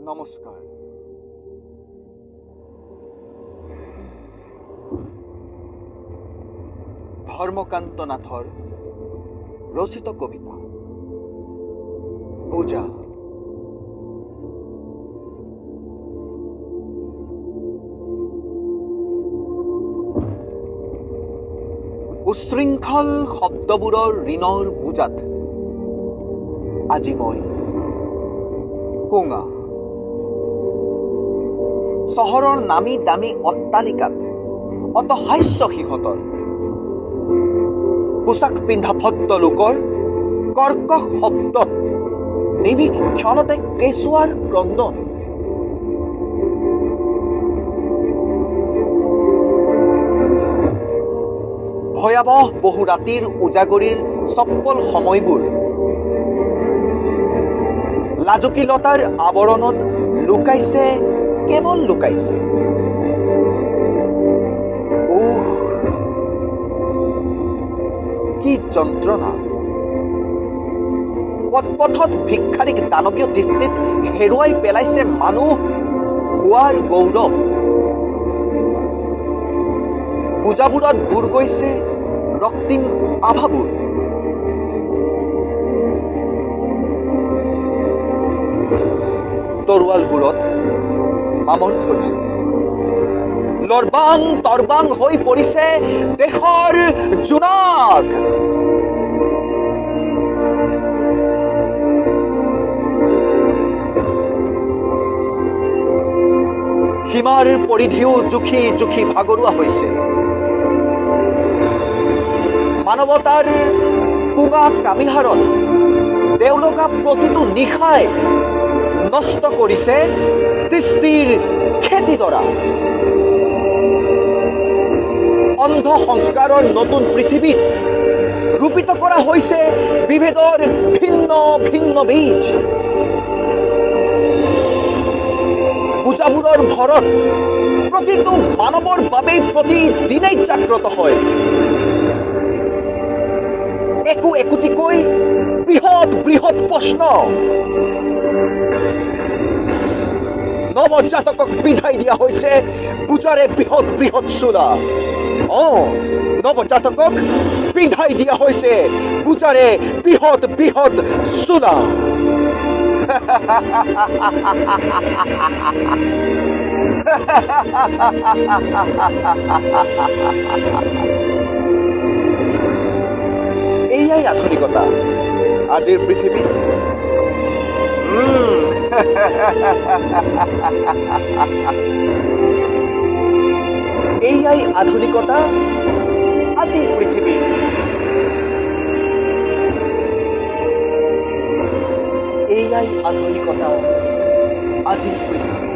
নমস্কাৰ। ধৰ্মকান্ত নাথৰ ৰচিত কবিতা বোজা। উচ্ছৃংখল শব্দবোৰৰ ঋণৰ বোজাত আজি মই কোঙা। চহৰৰ নামী দামী অট্টালিকাত অটহাস্য সিহঁতৰ, পোচাক পিন্ধা ভদ্ৰ লোকৰ কৰ্কশ শব্দত নিমিষ ক্ষণতে কেঁচুৱাৰ ক্ৰন্দন। ভয়াৱহ বহু ৰাতিৰ উজাগৰীৰ চপ্পল সময়বোৰ লাজুকীলতাৰ আৱৰণত লুকাইছে, কেৱল লুকাইছে। উহ, কি যন্ত্ৰণা! পথপথত ভিক্ষাৰীক দানৱীয় দৃষ্টিত হেৰুৱাই পেলাইছে মানুহ হোৱাৰ গৌৰৱ। পূজাবোৰত বুৰ গৈছে ৰক্তিম আভাবোৰ। তৰোৱালবোৰত মামৰ ধৰিছে, লৰবাং তৰবাং হৈ পৰিছে দেশৰ জোনাক। সীমাৰ পৰিধিও জুখি জুখি ভাগৰুৱা হৈছে। মানৱতাৰ কোঙা কামিহাৰত তেওঁলোকা প্ৰতিটো নিশাই নষ্ট কৰিছে সৃষ্টিৰ খেতিডৰা। অন্ধ সংস্কাৰৰ নতুন পৃথিৱীত ৰূপিত কৰা হৈছে বিভেদৰ ভিন্ন ভিন্ন বীজ। পূজাবোৰৰ ভৰত প্ৰতিটো মানৱৰ বাবেই প্ৰতিদিনেই জাগ্ৰত হয় একো একোটিকৈ বৃহৎ বৃহৎ প্ৰশ্ন। নৱজাতকক পিন্ধাই দিয়া হৈছে পূজাৰে বৃহৎ বৃহৎ চোলা। নৱজাতকক পিন্ধাই দিয়া হৈছে পূজাৰে বৃহৎ বৃহৎ চোলা। এয়াই আধুনিকতা আজিৰ পৃথিৱীত। এয়াই আধুনিকতা আজিৰ পৃথিৱীত। এয়াই আধুনিকতা আজিৰ পৃথিৱীত।